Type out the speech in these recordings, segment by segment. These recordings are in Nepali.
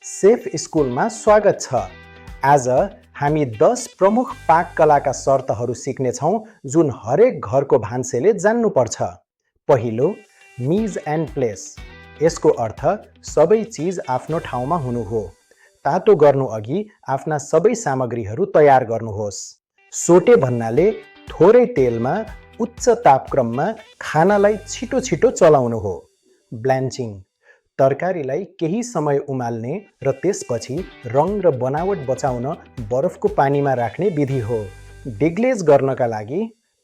सेफ स्कुलमा स्वागत छ। आज हामी 10 प्रमुख पाक कलाका शर्तहरू सिक्नेछौँ जुन हरेक घरको भान्सेले जान्नुपर्छ। पहिलो, मिज एन्ड प्लेस। यसको अर्थ सबै चिज आफ्नो ठाउँमा हुनु हो। तातो गर्नु अघि आफ्ना सबै सामग्रीहरू तयार गर्नुहोस्। सोटे भन्नाले थोरै तेलमा उच्च तापक्रममा खानालाई छिटो छिटो चलाउनु हो। ब्ल्यान्चिङ तरकारीलाई केही समय उमाल्ने र त्यसपछि रङ र बनावट बचाउन बरफको पानीमा राख्ने विधि हो। डिग्लेज गर्नका लागि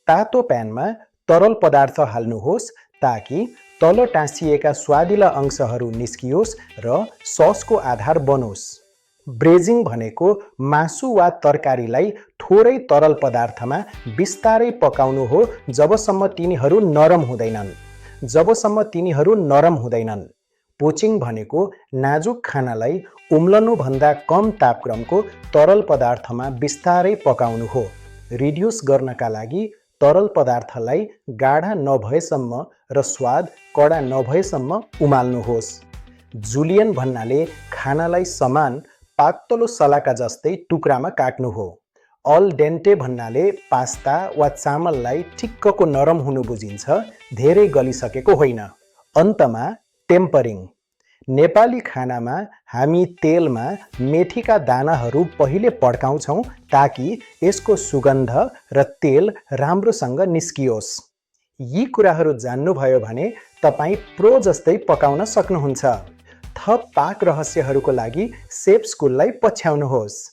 तातो प्यानमा तरल पदार्थ हाल्नुहोस् ताकि तल टाँसिएका स्वादिला अंशहरू निस्कियोस् र ससको आधार बनोस्। ब्रेजिङ भनेको मासु वा तरकारीलाई थोरै तरल पदार्थमा बिस्तारै पकाउनु हो जबसम्म तिनीहरू नरम हुँदैनन्। पोचिङ भनेको नाजुक खानालाई उम्लनुभन्दा कम तापक्रमको तरल पदार्थमा बिस्तारै पकाउनु हो। रिड्युस गर्नका लागि तरल पदार्थलाई गाढा नभएसम्म र स्वाद कडा नभएसम्म उमाल्नुहोस्। जुलियन भन्नाले खानालाई समान पातलो सलाका जस्तै टुक्रामा काट्नु हो। अल डेन्टे भन्नाले पास्ता वा चामललाई ठिक्कको नरम हुनु बुझिन्छ, धेरै गलिसकेको होइन। अन्तमा टेम्परिङ। नेपाली खानामा हामी तेलमा मेथीका दानाहरू पहिले पड्काउँछौँ ताकि यसको सुगन्ध र तेल राम्रोसँग निस्कियोस्। यी कुराहरू जान्नुभयो भने तपाईँ प्रो जस्तै पकाउन सक्नुहुन्छ। थप पाक रहस्यहरूको लागि सेफ स्कुललाई पछ्याउनुहोस्।